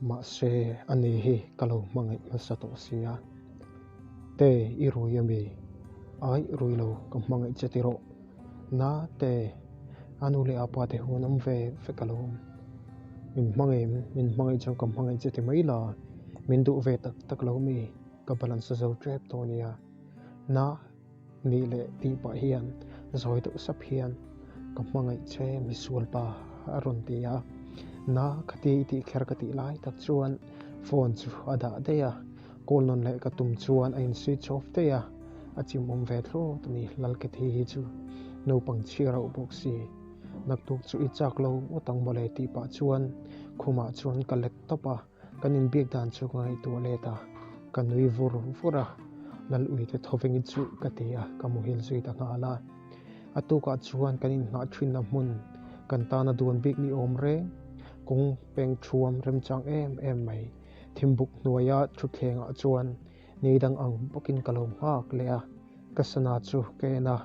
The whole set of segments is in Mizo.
Mahse, ani hi ka lo hmangaih hmasa tawh si a. Te, i rui ami? Ai, rui lo, ka hmangaih che ti rawh. Na, te, a nu leh a pa te hu an awm ve vek alawm. Min hmangaih em? Min hmangaih chuan ka hmangaih che ti mai la, min duh ve tak tak lo mi? Ka balance zo tep tawh ania. Na, nih leh tih pah hian zawi deuh sap hian ka hmangaih che misual pa a rawn ti a. Na, khati i tih kher ka tih lai tak chuan phone chu a dah daih a, call nawn leh ka tum chuan a in switch off daih a, a chimawm ve thlawt a ni Lalkethi hi chu naupang chhia rauh bawk si. Naktuk chu i chak lo ngawt ang mawle tih pah chuan khumah chuan ka let tawp a. Kan inbiak dan chu ka ngaihtuah let a, ka nui vur vur a, Lal uite thawveng chu ka ti a, ka muhil zui ta nghal a. A tukah chuan kan inhnah thinna hmun kan tana duan bik ni awm reng, kawng peng thuam remchang em em mai. Thimbuk hnuaia thutthlengah chuan Ni dang ang bawkin ka lo nghak leh a, ka sana chu ka en a,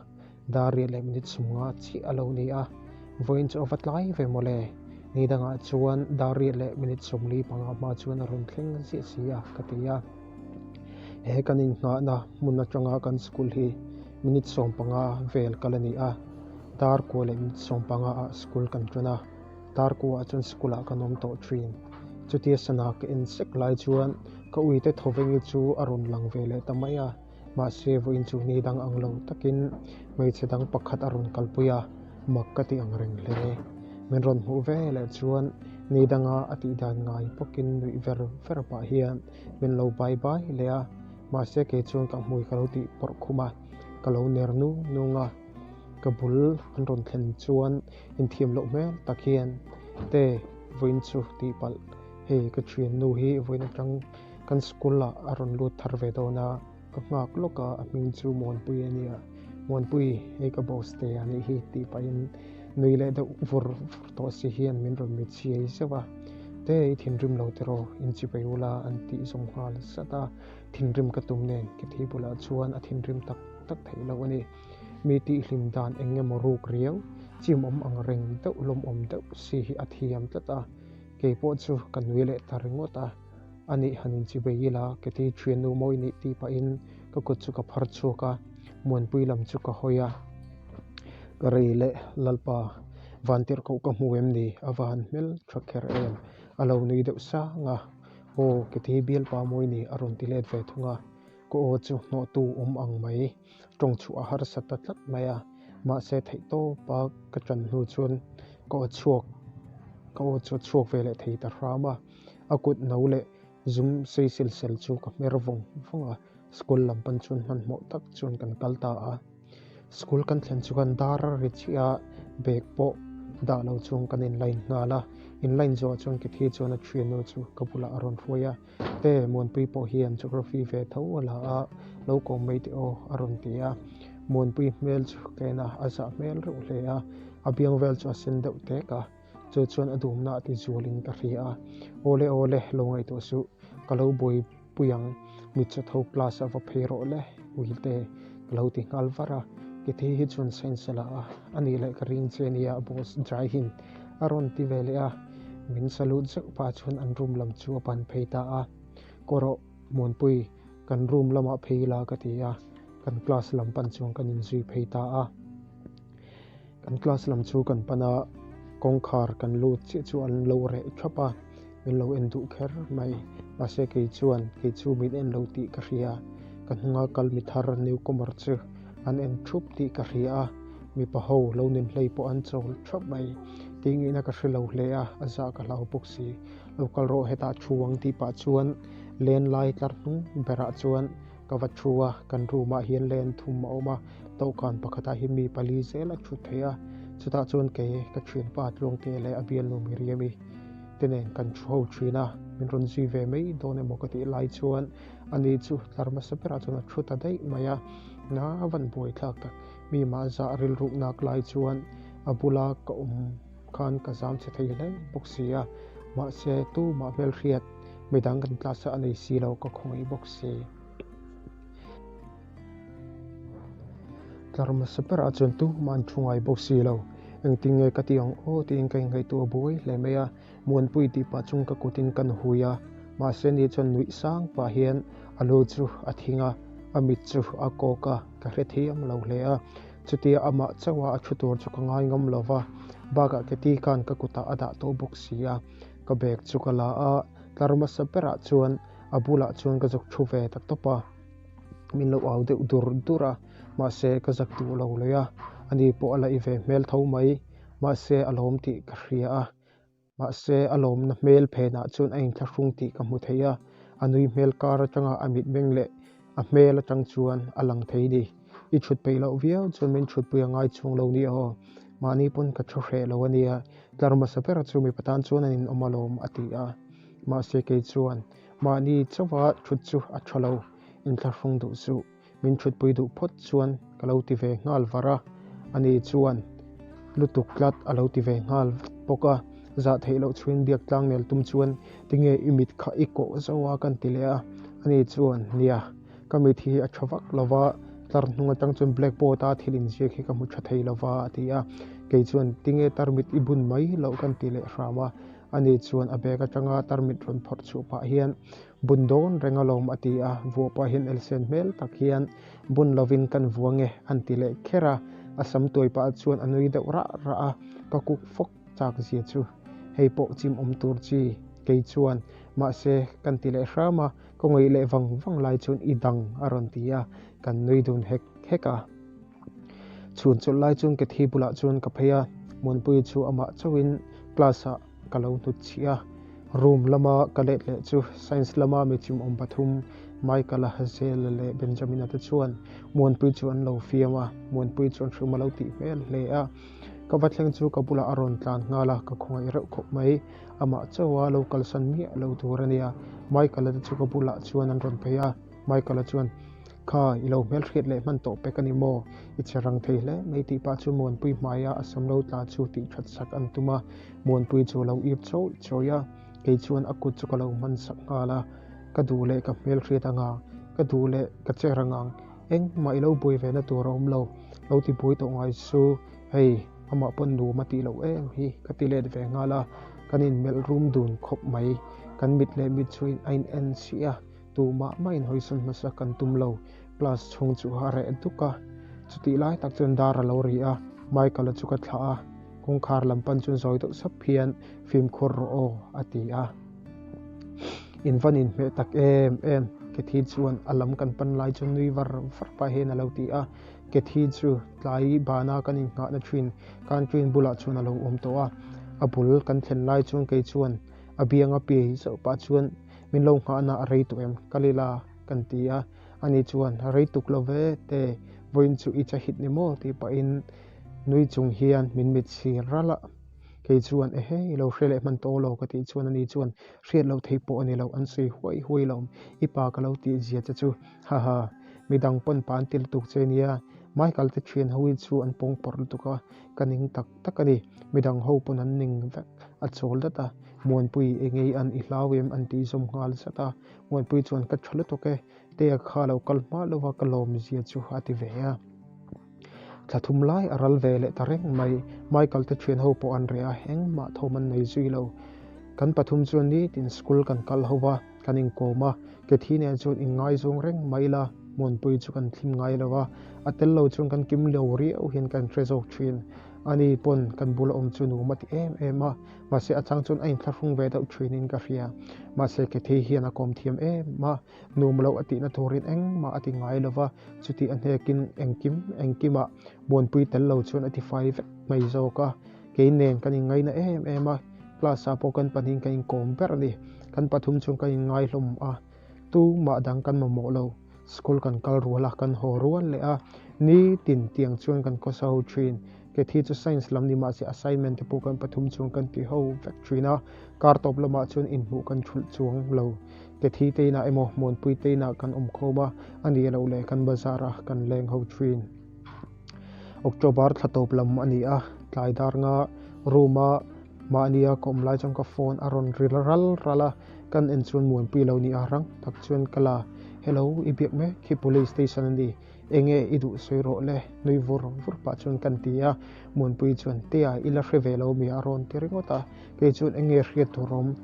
dar riat leh minute sumnga chiah a lo ni a, vawiin chu a va tlai ve mawle. Ni dangah chuan dar riat leh minute 45 hma chuan a rawn thleng ziah si a, ka ti a. He kan innghahna hmun atanga kan school hi minute 15 vel kal a ni a, dar kua leh minute 15 ah school kan ṭan a. Tarkuah chuan school ah kan awm tawh thin. Chutia sana ka en sek lai chuan ka uite thawvengi chu a rawn lang ve leh ta mai a, mahse vawiin chu ni dang ang lo takin hmeichhe dang pakhat a rawn kalpui a, mak ka ti ang reng hle. Min rawn hmuh ve leh chuan ni danga a tih dan ngai bawkin nuih ver ver pah hian min lo bai bai leh a, mahse kei chuan ka hmui ka lo tih pawrh khum a, ka lo ner nung nung a. Ka bul an rawn thlen chuan inthiam loh hmel tak hian te vawiin chu tih palh hei ka thiannu hi vawiin atang kan school ah a rawn lut thar ve dawn a ka nghak lawk a a hming chu Muanpui a nia Muanpui hei ka boss te a nih hi tih pahin nui leh deuh vur vur tawh si hian min rawn mit chhiai zeuh a te i thinrim lo tiraw inchipei ula an tih zawm nghal zat a thinrim ka tum nen ka thi bulah chuan a thinrim tak tak theih loh a ni. Mi tihhlim dan eng emaw ruk riau, chimawm ang reng deuh lawmawm deuh si hi a thiam tlat a, kei pawh chu ka nui leh ta ringawt a. Anih han inchibei ila, Keti thiannu mawi nih tih pahin ka kut chu ka phar chhuak a, Muanpui lam chu ka hawi a. Ka rei leh Lalpa, Vantirhkoh ka hmu em ni? A va han hmel tha kher em? A lo nui deuh sang a. Aw, Keti bialpa mawi nih a rawn ti let ve thung a. Ka aw chu hnawhtu awm ang mai. Tawng chhuah a harsa ta tlat mai a, mahse theihtawpa ka tan hnu chuan ka aw chhuak ka aw chu a chhuak ve leh thei ta hram a, a kut no leh zum sei sel sel chu ka hmer vawng vawng a, school lam pan chuan hmanhmawh tak chuan kan kal ta a. School kan thlen chuan dar a ri chiah a, bag pawh dah lo chuan kan in line nghal a, in line zawhah chuan Kitty chuan a thiannu chu ka bulah a rawn hruai a. Te Muanpui pawh hian geography ve tho a la a, lo kawm mai teh aw a rawn ti a. Muanpui hmel chu ka en a, a zah hmel reuh hle a, a biang vel chu a sen deuh tek a, chu chuan a dumna a ti zualin ka hria a. Awle awle, lo ngaihtuah suh, ka lo buaipui ang, mit chu tho class a va phei rawh le, Uilte ka lo ti nghal var a, Kitty hi chuan science a la a, a nih leh ka ring che nia boss Jaihind a rawn ti ve leh a. Min salute zeuh pah chuan an room lam chu a pan phei ta a, Kaw rawh Muanpui, kan room lamah phei ila ka ti a, kan class lam pan chuan kan inzui phei ta a. Kan class lam chu kan pan a, kawngkhar kan lut chiah chu an lo reh thap a, min lo en duh kher mai. Mahse kei chuan kei chu min en lo tih ka hria, ka hnunga kal mi thar newcomer chu an en thup tih ka hria a, mipa ho lo nin hlei pawh an chawl thap mai. Tingihna ka hre lo hle a, a zah ka hlau bawk si. Lo kal rawh hetah thu ang tih pah chuan len lai tlar hnung berah chuan ka va thu a, kan room ah hian len thum a awm a, dawhkan pakhatah hian mi pali zel a thut theih a, chutah chuan kei ka thianpa Tluangte leh a bialnu Miriami te nen kan thu ho thin a, min rawn zui ve mai dawn emaw ka tih lai chuan ani chu tlar hmasa berah chuan a thu ta daih mai a, na van buai thlak tak. Mi mah zah rilruk nak lai chuan a bula ka awm khan ka zam chhe thei hle bawk si a, mahse tumah hmelhriat midang kan class a nei si lo ka khawngaih bawk si. Tlar hmasa berah chuan tumah an thu ngai bawk si lo. Engtin nge ka ti ang aw tiin ka inngaihtuah buai hle mai a, Muanpui tih pah chung ka kutin kan hui a, mahse ni chuan nuih sang pah hian a lu chu a thing a, a mit chu a kawk a, ka hrethiam lo hle a. Chutia amah chauha a thu tur chu ka ngai ngam lo va, bakah Keti khan ka kutah a dah tawh bawk si a, ka bag chu ka la a, tlar hmasa berah chuan a bulah chuan ka zuk thu ve ta tawp a. Min lo au deuh dur dur a, mahse ka zak duh lo leh a, ani pawh a laih ve hmel tho mai, mahse a lawm tih ka hria a. Mahse a lawmna hmel phenah chuan a inthlahrung tih ka hmu thei a, a nui hmel kar atanga a mitmeng leh a hmel atang chuan a lang thei ni. I thut peih loh viau chuan min thutpui a ngai chhung lo ni aw, mahni pawn ka thu hreh lo a nia, tlar hmasa ber chu mipa tan chuan an inawm alawm a ti a. Mahse kei chuan mahni chauha thut chu a tha lo, inthlahrung duh suh. Min thutpui duh phawt chuan ka lo ti ve nghal var a, ani chuan lutuk tlat a lo ti ve nghal vat bawk a. Zah theih loh chhuin biak tlang nel tum chuan tinge i mit kha i kawh zo a kan ti leh a, ani chuan nia ka mit hi a tha vak lo va, tlar hnung atang chuan blackboard a thil inziak hi ka hmu tha thei lo va a ti a, kei chuan tinge tarmit i bun mai loh kan ti leh hram a, ani chuan a bag atanga tarmit rawn phawrh chhuah pah hian Bun dawn reng alawm a ti a, vuah pah hian elsen hmel tak hian bun lovin kan vua nge an ti leh kher a, a sam tuai pah chuan a nui deuh rah rah a, ka kuk fawk chak zia chu hei pawh chim awm tur chi kei chuan mahse kan ti leh hram a, ka ngawih leh vang vang lai chuan i dang a rawn ti a, kan nui dun hek hek a. Chhun chawlh lai chuan Kathy bulah chuan ka phei a, Muanpuii chu amah chauhin class ah ka lo hnut chih a, room lama ka let leh chu science lama mi chimawm pathum Michael-a, Hazel-a leh Benjamin-a te chuan Muanpui chu an lo fiam a, Muanpui chuan hrum a lo tih hmel hle a, ka va thleng chu ka bulah a rawn tlan nghal a, ka khawngaih reuh khawp mai, amah chauha lo kalsan miah lo tur a nia, Michael-a te chu ka bulah chuan an rawn phei a, Michael-a chuan. Kha, i lo hmelhriat leh hman tawh pek a ni maw? I che rang thei hle mai tih pah chu Muanpui hmaia a sam lo tla chu tih that sak an tum a, Muanpui chu a lo ip chawi chawi a, kei chuan a kut chu ka lo hman sak nghal a, ka duh leh ka hmelhriat ang ang, ka duh leh ka che rang ang, engmah i lo buai ve na tur a awm lo, lo ti buai tawh ngai su, hei amah pawn nuam a tih loh em hi ka ti let ve nghal a, kan inmelh rum dun khawp mai, kan mit leh mit chu a in en chiah a. Tumah mah inhawisawn hmasa kan tum lo, class chhung chu a reh duk a. Chutih lai tak chuan dar a lo ri a, Michael-a chu ka thlah a, kawngkhar lam pan chuan zawi deuh sap hian fimkhur rawh aw a ti a. In van inhmeh tak em em, Kathy chuan a lam kan pan lai chuan nui var var pah hian a lo ti a. Kathy chu tlai bana kan inngahna thin canteen bulah chuan a lo awm tawh a, a bul kan thlen lai chuan kei chuan a bianga piai zauh pah chuan Min lo nghahna a rei tawh em? Ka lila kan ti a, ani chuan rei tuk lo ve te, vawiin chu i chahit ni maw tih pahin nui chung hian min mit chhir ralh a. Kei chuan ehe i lo hre leh hman tawh lo ka tih chuan ani chuan hriat loh thei pawh a ni lo, an sawi huai huai lo, i pa ka lo tih zia che chu haha, midang pawn pa an ti lutuk che nia, Michael te thian ho hi chu an pawng pawrh lutuk a, ka ning tak tak a ni, midang ho pawn an ning vek, a chawl dat a, Muanpui engei an i hlau em an tih zawm nghal zat a, Muanpui chuan ka tha lutuk e, Tea kha lo kal hma lova ka lawm zia chu a ti ve a. Thla thum lai a ral ve leh ta reng mai, Michael te thian ho pawh an reh a, engmah thawm an nei zui lo. Kan pathum chuan nitin school kan kal ho va, kan inkawm a, Kethi nen chuan inngaizawng reng mai ila, Muanpui chu kan thlim ngai lo a, a tel lo chuan kan kim lo riau hian kan hre zawk thin. Ani pawn kan bula awm chu nuam a ti em em a, mahse a chang chuan a inthlahrung ve deuh thinin ka hria. Mahse Kathy hian a kawm thiam em a, nuam lo a tihna turin engmah a ti ngai lo va, chuti a hnekin engkim engkimah Muanpui tel lo chuan a ti fai vek mai zawk a. Kei nen kan inngaina em em a, class ah pawh kan pahnihin kan inkawm ber a ni. Kan pathum chuan kan inngai hlawm a, tumah dang kan mamawh lo. School kan kal rual a, kan haw rual leh a, nitin tiang chuan kan khawsa ho thin. Kathy chu science lam ni mahse assignment te pawh kan pathum chuan kan ti ho vek thin a, kar tawp lamah chuan inhmuh kan thulh chuang lo. Kathy te inah emaw Muanpui te inah kan awm khawm a, a nih loh leh kan bazar a kan leng ho thin. October thla tawp lam a ni a, tlai dar nga room a mahnia ka awm lai chuan ka phone a rawn ri ral ral a, kan en chuan Muanpui lo ni a, rang tak chuan ka la, Hello, i biak mek hi police station a ni. Enge i duh sawi rawh le, nui vur vur pah chuan kan ti a. Muanpui chuan, Tea, i la hre ve lo mi a rawn ti ringawt a. Kei chuan enge hriat tur awm,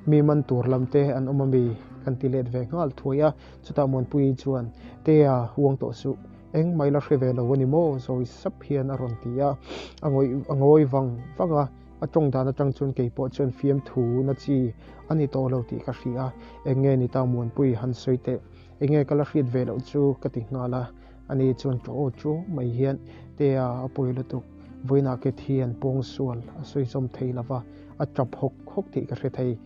mi man tur lam te an awm ami? Kan ti let ve nghal thuai a. Chutah Muanpui chuan, Tea, uang tawh suh, engmah i la hre ve lo a ni maw? Zawi sap hian a rawn ti a. A ngawih a ngawi vang vang a. A tawng dan atang chuan kei pawh chuan fiamthu na chi a ni tawh lo tih ka hria a. Enge ni ta Muanpui han sawi teh. Enge ka la hriat ve loh chu ka ti nghal a, ani chuan ṭaw aw chu mai hian Tea a pawi lutuk, vawiinah ke thi an pawng sual a sawi zawm thei lo va, a ṭap hawk hawk tih ka hre thei.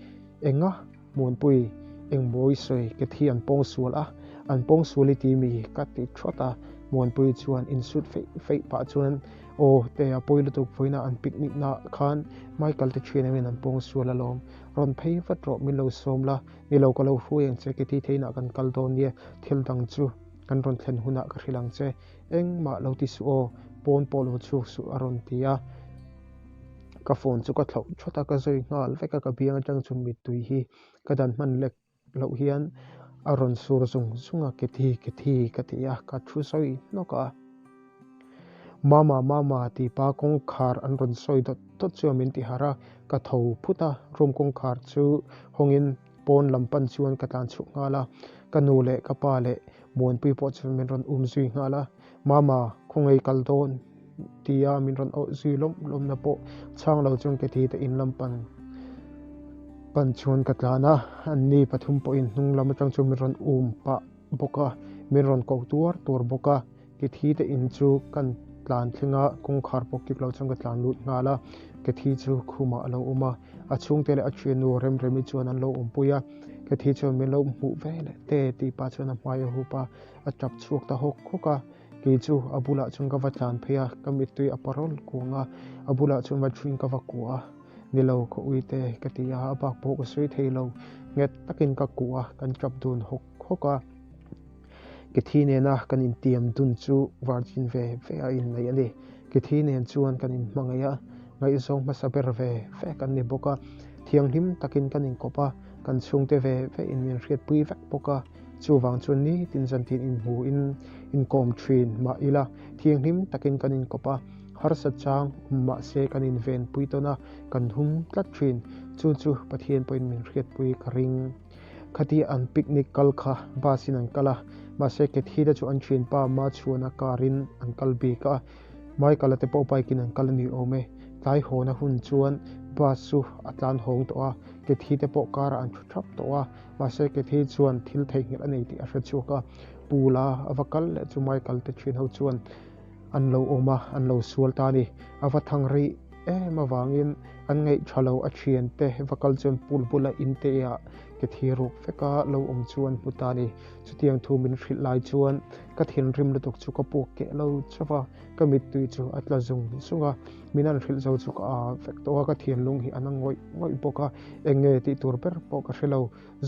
Enga? Muanpui, eng mawi sawi ke thi an pawng sual a, an pawng sual i ti mi? ka ti ṭhawt a, Muanpui chuan insut feih feih pah chuan Aw, Tea pawi lutuk, vawiinah an picnic naah khan Michael te ṭhian angin an pawng sual alawm, rawn phei vat rawh, min lo sawm la, Ni lo ka lo hruai ang che, Kitty theinah kan kal dawn nia, thil dang chu kan rawn thlen hunah ka hrilh ang che, engmah lo ti suh aw, pawn pawh lo chhuak suh a rawn ti a. Ka phone chu ka thlauh thawt a, ka zawi nghal vek a, ka biang atang chuan mittui hi ka dan hman lek loh hian a rawn sur zung zung a, Kitty, Kitty ka ti a, ka thu sawi hnawk a. Mama, mama tih pa kawngkhar an rawn sawi dawt dawt chuan min ti harh a, ka tho phut a, room kawngkhar chu hawngin pawn lam pan chuan ka tlan chhuak nghal a, ka nu leh ka pa leh Muanpui pawh chuan min rawn um zui nghal a, Mama, khawngaih kal dawn tia min rawn awh zui lawm lawmna pawh chhang lo chuan ka thi te in lam pan pan chuan ka tlan a, anni pathum pawhin hnung lam atang chuan min rawn um pah bawk a, min rawn ko tuar tuar bawk a. Kethi te in chu kan tlan thleng a, kawngkhar pawh kik lo chuan ka tlan lut nghal a, Kethi chu khumah a lo awm a, a chhungte leh a thiannu Remremi chuan an lo awmpui a, Kethi chuan min lo hmuh ve leh te tih pah chuan a hmai a hup a, a tap chhuak ta hawk hawk a, kei chu a bulah chuan ka va tlan phei a, ka mittui a parawl kuang a, a bulah chuan va thuin ka va kuah a, ni lo ka uite ka ti a, a bak pawh ka sawi thei lo, nghet takin ka kuah a, kan tap dun hawk hawk a. Kethi nena kan intiam dun chu virgin ve ve a inneih a ni. Kethi nen chuan kan inhmangaih a, ngaihzawng hmasa ber ve ve kan ni bawk a. Thianghlim takin kan inkawp a, kan chhungte ve ve in min hriatpui vek bawk a. Chuvang chuan nitin zantin inhmuhin inkawm thin mah ila, thianghlim takin kan inkawp a, harsa chang awm mah se kan invenpui tawn a, kan hum tlat thin. Chu chu Pathian pawhin min hriatpui ka ring. Khati an picnic kal kha bus in an kal a, mahse Kethi te chu an thianpa Machhuana car in an kal bik a, Michael a te pawh bike in an kal a ni awm e. Tlai hawn a hun chuan bus chu a tlan hawng tawh a, Kethi te pawh car ah an thu thap tawh a, mahse Kethi chuan thil theihnghilh a nei tih a hre chhuak a, pool a a va kal leh chu Michael te thian ho chuan an lo awm a, an lo sual ta a ni. A va thang rei em avangin an ngaih tha lo a thiante va kal chuan pool bula in te ah ke thi ruk vek a lo awm chu an hmu ta a ni. Chutiang thu min hrilh lai chuan ka thinrim lutuk chu ka puak keh lo chauh a, ka mittui chu a tla zung zung a, min an hrilh zo chu ka aa vek tawh a, ka thianlung hi a na ngawih ngawih bawk a, eng nge tih tur ber pawh ka hre lo,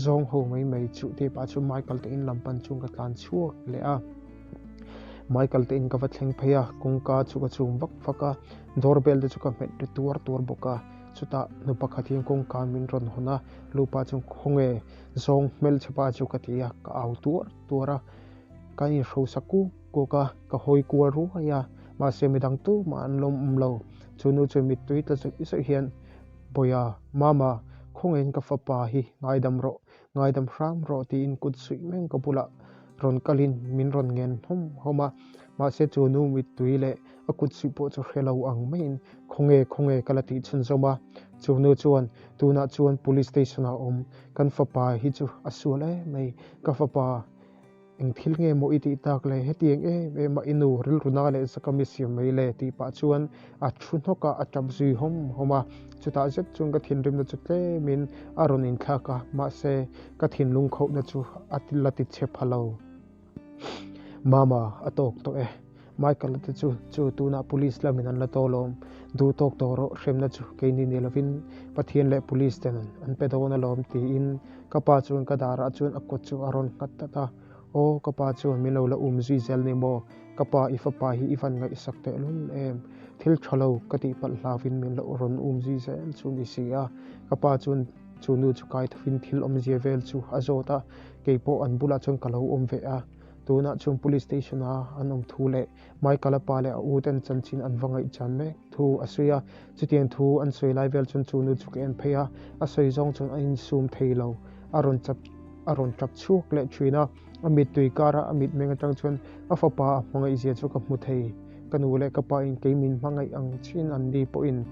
zawng ho mai mai chu tih pah chu Michael te in lam pan chuan ka tlan chhuak leh a. Michael te in ka va thleng phei a, kawngka chu ka chhum vak vak a, doorbell te chu ka hmet ri tuar tuar bawk a, chutah nu pakhat hian kawngka min rawn hawn a, lupa chuan khawnge zawng hmelchhe pa chu ka ti a, ka au tuar tuar a, ka inhrosa kuk kuk a, ka hawi kual ruai a, mahse midang tumah an lawm awm lo, chu nu chuan mittui tla zawih zawih hian Bawiha, Mama, khawngaihin ka fapa hi ngaidam rawh, Ngaidam hram rawh tiin kut suih meng ka bulah rawn kalin min rawn ngen hawm hawm a, mahse chu nu mittui leh a kut suih pawh chu hre lo ang maiin khawnge khawnge ka la tih chhunzawm a. Chu nu chuan tunah chuan police station ah awm kan fapa hi chu a sual em mai, ka fapa Eng thil nge maw i tih tak le? Hetiang em em a i nu rilru na leh zaka mi siam mai le tih pah chuan a thu hnawk a, a tap zui hawm hawm a. Chutah zet chuan ka thinrimna chu tlemin a rawn inthlak a, mahse ka thinlung khauhna chu a la ti chhe pha lo. Mama, a tawk tawh e. Michael-a te chu chu tunah police lamin an la tawl awm. Duh tawk tawh rawh, hremna chu keini ni lovin Pathian leh police ten an pe dawn alawm tiin ka pa chuan ka darah chuan a kut chu a rawn nghat tlat a. Aw ka pa chuan min lo la um zui zel ni maw? Ka pa i fapa hi i van ngaihsak tehlul em? Thil tha lo ka tih palh hlauvin min lo rawn um zui zel chu ni si a. Ka pa chuan chu nu chu kai thovin thil awmzia vel chu a zawt a, keipawh an bulah chuan ka lo awm ve a. Tunah chuan Police Station a an awm thu leh Michael-a pa leh a u ten chanchin an va ngaihchan mek thu a sawi a. Chutiang thu an sawi lai vel chuan chu nu chu ka en phei a, a sawi zawng chuan a insum thei lo. A rawn chap a rawn tap chhuak leh thin a, a mittui kara a mitmeng atang chuan a fapa a hmangaihzia chu ka hmu thei. Ka nu leh ka pa in kei min hmangaih ang chin an ni pawhin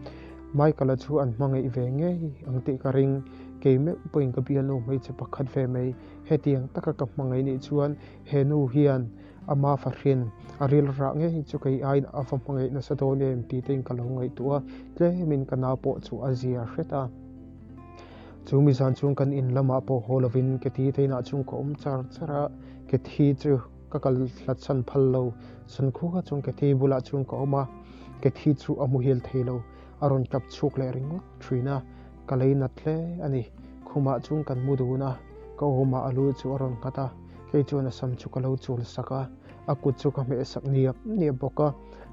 Michael-a chu an hmangaih ve ngei ang tih ka ring. Kei meuh pawhin ka bialnu hmeichhe pakhat ve mai. Hetiang taka ka hmangaih nih chuan he nu hian ama fahrin a ril rah ngei chu kei aiin a va hmangaih nasa dawn em tih te in ka lo ngaihtuah a, tlemin ka nau pawh chu a zia hret a. Chu mi zan chuan kan in lamah pawh haw lovin Kethi te inah chuan ka awm char char a, Kethi chu ka kal hlat chhan phal lo. Zankhua chuan Kethi bulah chuan ka awm a, Kethi chu a muhil thei lo, a rawn tap chhuak leh ringawt thin a, ka lei nat hle a ni. Khumah chuan kan mu dun a, ka awmah a lu chu a rawn nghat a, kei chuan a sam chu ka lo chul sak a, a kut chu ka hmeh sak niap niap bawk a.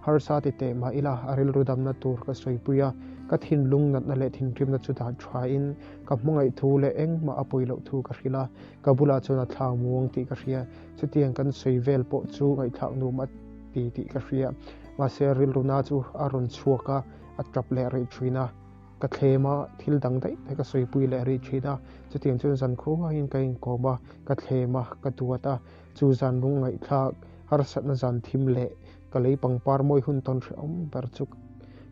Harsa ti teh mah ila a rilru damna tur ka sawipui a, ka thinlung natna leh thinrimna chu dan thain ka hmangaih thu leh engmah a pawi loh thu ka hrilh a, ka bulah chuan a thla muang tih ka hria. Chutiang kan sawi vel pawh chu ngaihthlak nuam a ti tih ka hria. Mahse rilruna chu a rawn chhuak a, a tap leh rih thin a. Ka thlem a, thil dang daih te ka sawipui leh rih thin a. Chutiang chuan zan khuaiin ka inkawm a, ka thlem a, ka duat a. Chu zan lung ngaihthlak harsatna zan thim leh ka lei pangpar mawi hun tawn hrehawm ber chu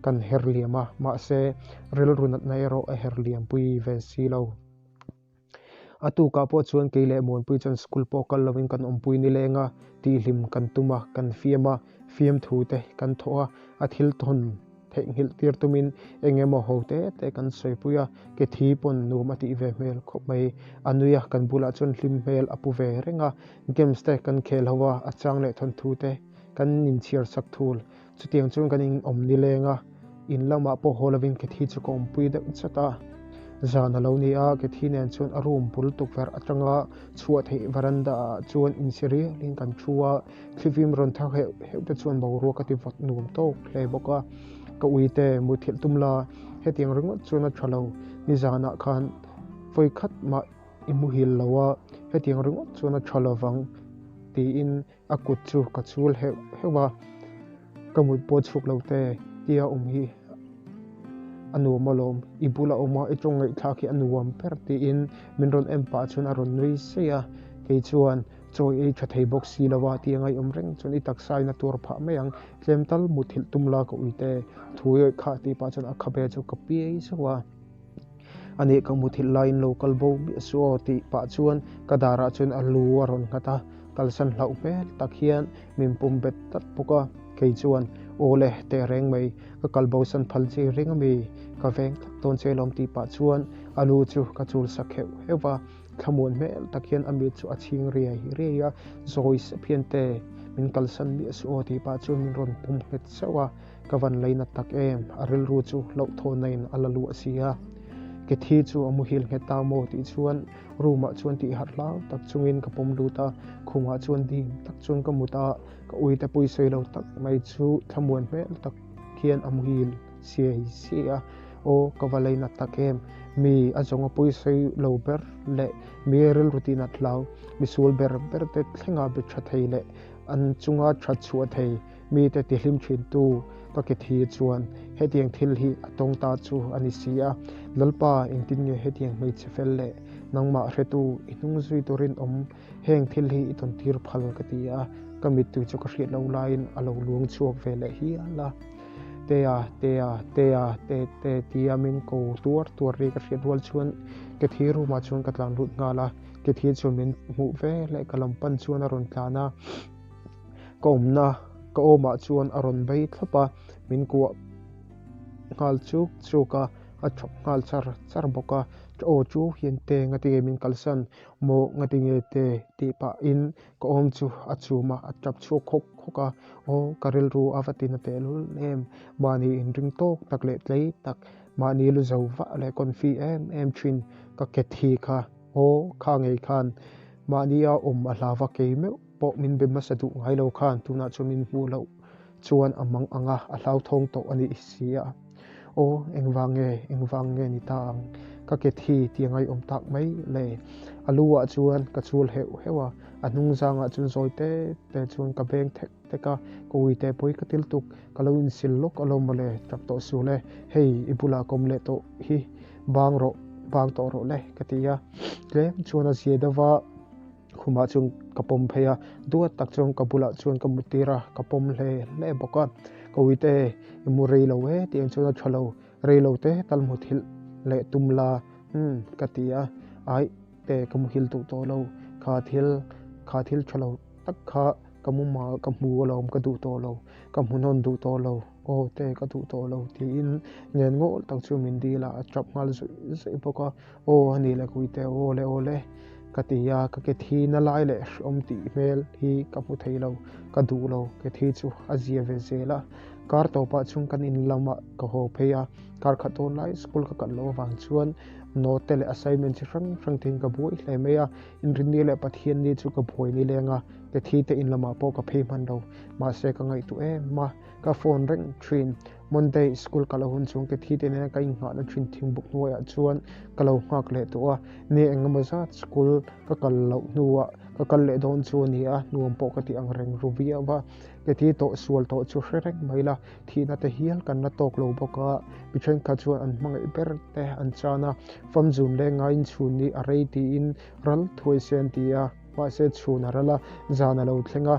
kan her liam a, mahse rilru natna erawh a her liampui ve si lo. A tukah pawh chuan kei leh Muanpui chuan school pawh kal lovin kan awmpui nileng a, tihhlim kan tum a, kan fiam a, fiamthu te kan thawh a, a thil tawn theihnghilh tir tumin eng emaw ho te te kan sawipui a, ke thi pawn nuam a tih ve hmel khawp mai. A nui a, kan bulah chuan hlim hmel a pu ve reng a, games te kan khel ho a, a chang leh thawnthu te kan inchhiar sak thul. Chutiang chuan kan inawm nileng a, in lamah pawh haw lovin Kethi chu ka awmpui deuh chat a. Zan a lo ni a, Kethi nen chuan a room bul tukverh atanga chhuah theih veranda ah chuan insi rialin kan thu a, thlifim rawn thar heuh heuh te chuan boruak a ti vawt nuam tawk hle bawk a. Ka uite muthilh tum la, hetiang ringawt chuan a tha lo, nizanah khan vawi khat mah i muhil lo a, hetiang ringawt chuan a tha lovang tiin A kut chu ka chul heuh heuh a, ka mut pawh chhuk lo te tia awm hi a nuam alawm, i bula awm a i tawng ngaihthlak hi a nuam ber tiin min rawn en pah chuan a rawn nui saih a, kei chuan chaw i ei tha thei bawk si lo a tia ngaihawm reng chuan i taksa in a tuar phah mai ang, tlem tal muthilh tum la ka uite thu i awih khah tih pah chuan a khabe chu ka piai zauh a. A nih ka muthilh laiin lo kal bo miah suh aw tih pah chuan ka darah chuan a lu a rawn nghat a, kalsan hlauh hmel tak hian min pum bet tlat bawk a, kei chuan aw le teh reng mai, ka kal bo san phal chi ring ami, ka veng tlat dawn che lawm tih pah chuan a lu chu ka chul sak heuh heuh a, thlamuan hmel tak hian a mit chu a chhing riai riai a, zawi sep hian te min kalsan miah suh aw tih pah chuan min rawn pum nghet zauh a. Ka van lainat tak em, a rilru chu hlauhthawnna in a la luah si a. Ke thi chu a muhil nghet ta maw tih chuan room ah chuan tih harh hlau tak chungin ka pawm lut a, khumah chuan ding tak chuan ka mut a, ka uite pawisawi lo tak mai chu thlamuan hmel tak hian a muhil siai siai a. Aw, ka va lainat tak em, mi a zawnga pawisawi lo ber leh mi rilru tinat hlau, misual ber ber te thlenga be tha thei leh an chunga that chhuah thei Mite tihlim thintu ka ke thi chuan hetiang thil hi a tawng ta chu a ni si a, Lalpa engtin nge hetiang hmeichhe fel leh nangmah hretu i hnung zui turin awm heng thil hi i tawn tir phal ka ti a, ka mittui chu ka hriat lo laiin a lo luang chhuak ve leh hial a. Tea, Tea, Tea, te te tia min ko tuar tuar ri ka hriat rual chuan ke thi room ah chuan ka tlan lut nghal a, ke thi chuan min hmuh ve leh ka lam pan chuan a rawn tlan a. Ka awmna ka awmah chuan a rawn bei thlawp a, min kuah nghal chuk chuk a, a thawk nghal char char bawk a. Aw chu hian te ngatinge min kalsan maw ngatinge te tih pahin ka awm chu a chum a, a tap chhuak khawk khawk a. Aw ka rilru a va tina tehlul em, mahni inring tawk tak leh tlei tak, mahni lu zo vah leh confi em em thin ka ke thi kha aw kha ngei khan mahnia awm a hlau va kei meuh. Pawh min be hmasa duh ngai lo khan tunah chuan min hmuh loh chuan a mang ang a, a hlauthawng tawh a nih si a. Aw, engvang nge, engvang nge ni ta ang? Ka ke thi tih a ngaihawm tak mai le. A lu ah chuan ka chul heuh heuh a, a hnung zangah chuan zawi te te chuan ka beng thek thek a, ka ui te pawi ka til tuk, ka lo insil lawk alawm mawle, tap tawh suh le, hei i bulah ka awm leh tawh hi, bang rawh, bang tawh rawh le ka ti a, tlem chuan a zia deuh va. Khumah chuan ka pawm phei a, duat tak chuan ka bulah chuan ka mut tir a, ka pawm hle hle bawk a. Ka uite i mu rei lo e tih ang chuan a tha lo, rei lo te tal mu thilh leh tum la umm ka ti a, aih te ka muhil duh tawh lo, kha thil kha thil tha lo tak kha ka mu mah ka hmu alawm ka duh tawh lo, ka hmuhnawn duh tawh lo, aw te ka duh tawh lo tiin ngen ngawl tak chu min dil a, a tap nghal zuih zuih bawk a. Aw a ni le Kuite, aw le aw le ka ti a, ka ke thi na lai leh hrehawm tih hmel hi ka hmu thei lo, ka duh lo, ke thi chu a zia ve zel a. Kar tawpah chuan kan in lamah ka haw phei a, kar khat dawn lai school ka kalh loh avang chuan note leh assignment chi hrang hrang te in ka buai hle mai a, Inrinni leh Pathianni chu ka buai ni leng a, ke thi te in lamah pawh ka phei hman lo, mahse ka ngaihtuah em a, ka phone reng thin. Monday school ka lo hun chung ke thi te nena ka innghahna thin thingbuk hnuaiah chuan ka lo nghak leh tawh a, ni eng emaw zat school ka kal loh hnuah ka kal leh dawn chu a ni a, nuam pawh ka ti ang reng ru viau a, ke thi tawh sual tawh chu hre reng mai la, thihna te hial kan la tawk lo bawk a, mi thenkhat chuan an hmangaih ber te an chan a, famzun leng ngaiin chhun ni a rei tiin ral thuai se an ti a, mahse chhun a ral a, zan a lo thleng a.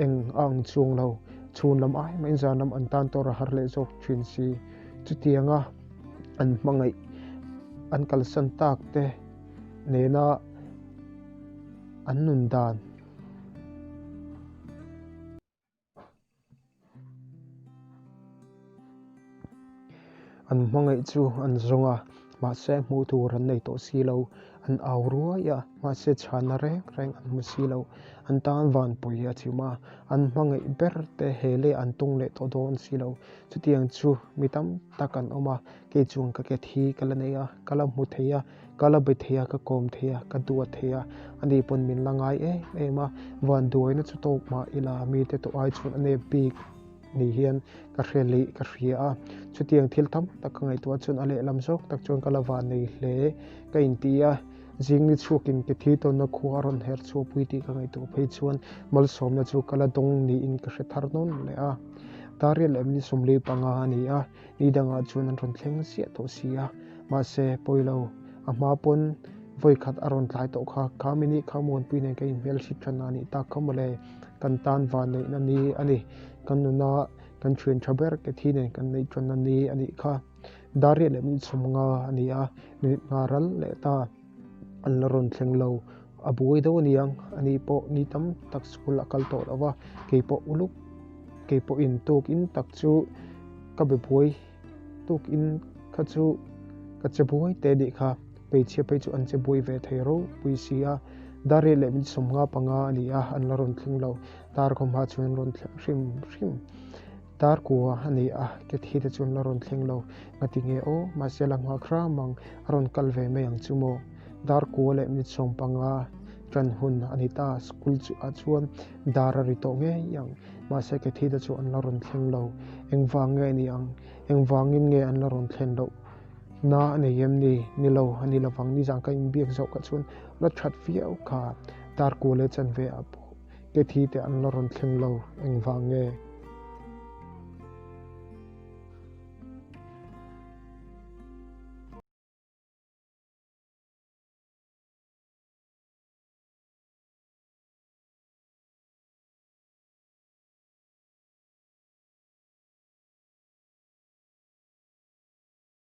Eng a ang chuang lo, chhun lam ai mahin zan lam an tan tawr a har leh zawk thin si. Chutianga an hmangaih an kalsan tak te nena an nun dan. An hmangaih chu an zawng a, mahse hmuh tur an nei tawh si lo. An au ruai a, mahse chhanna reng reng an hmu si lo. An tan vanpui a chim a, an hmangaih ber te he leh an tung leh tawh dawn si lo. Chutiang chu mi tam tak an awm a, kei chuan ka ke thi ka la nei a, ka la hmu thei a, ka la be thei a, ka kawm thei a, ka duat thei a, ani pawn min la ngai em em a, vanduaina chu tawk mah ila mite tawh ai chuan a nep bik. ni hian ka hre leh ka hria a, chutiang thil tam tak ka ngaihtuah chuan a lehlam zawk tak chuan ka la van nei hle ka inti a, zing ni chhuakin ke thi tawnna khua a rawn her chhuahpui tih ka ngaihtuah phei chuan malsawmna chu ka la dawng niin ka hre thar nawn leh a. Dariat leh minute 45 a ni a, ni dangah chuan an rawn thleng ziah tawh si a, mahse pawilo a hma pawn vawi khat a rawn tlai tawh kha, kha minute kha Muanpui nen ka inhmel hrit tan a nih tak kha mawle. Kan tan van neihna ni a ni. Kan nuna kan thian tha ber ke thi nen kan neih tanna ni a nih kha. Dariat leh minute 50 a ni a, minute nga ral leh ta an la rawn thleng lo. A buai deuh a niang, ani pawh ni tam tak school a kal tawh lo va, kei pawh uluk, kei pawhin tukin tak chu ka be buai, tukin kha chu ka che buai te nih kha. Hmeichhia phei chu an che buai ve thei ropui si a, Dariat leh minute 55 a ni a, an la rawn thleng lo. Dar khaw hma chuan an rawn thleng hrim hrim. Dar kua a ni a, Cathy te chu an la rawn thleng lo. Ngati nge aw, mahse la nghak hram ang, a rawn kal ve mai ang chu maw. Dar kua leh minute 15 tan hun a ni ta, school chu ah chuan dar a ri tawh ngei ang, mahse Cathy te chu an la rawn thleng lo. Engvang nge ni ang? Engvangin nge an la rawn thlen loh? Na a nei em ni? Ni lo, a ni lovang. Nizan ka inbiak zawh kha chuan la that viau kha. Dar kual leh chanve ah pawh Cathy te an la rawn thleng lo. Engvang nge?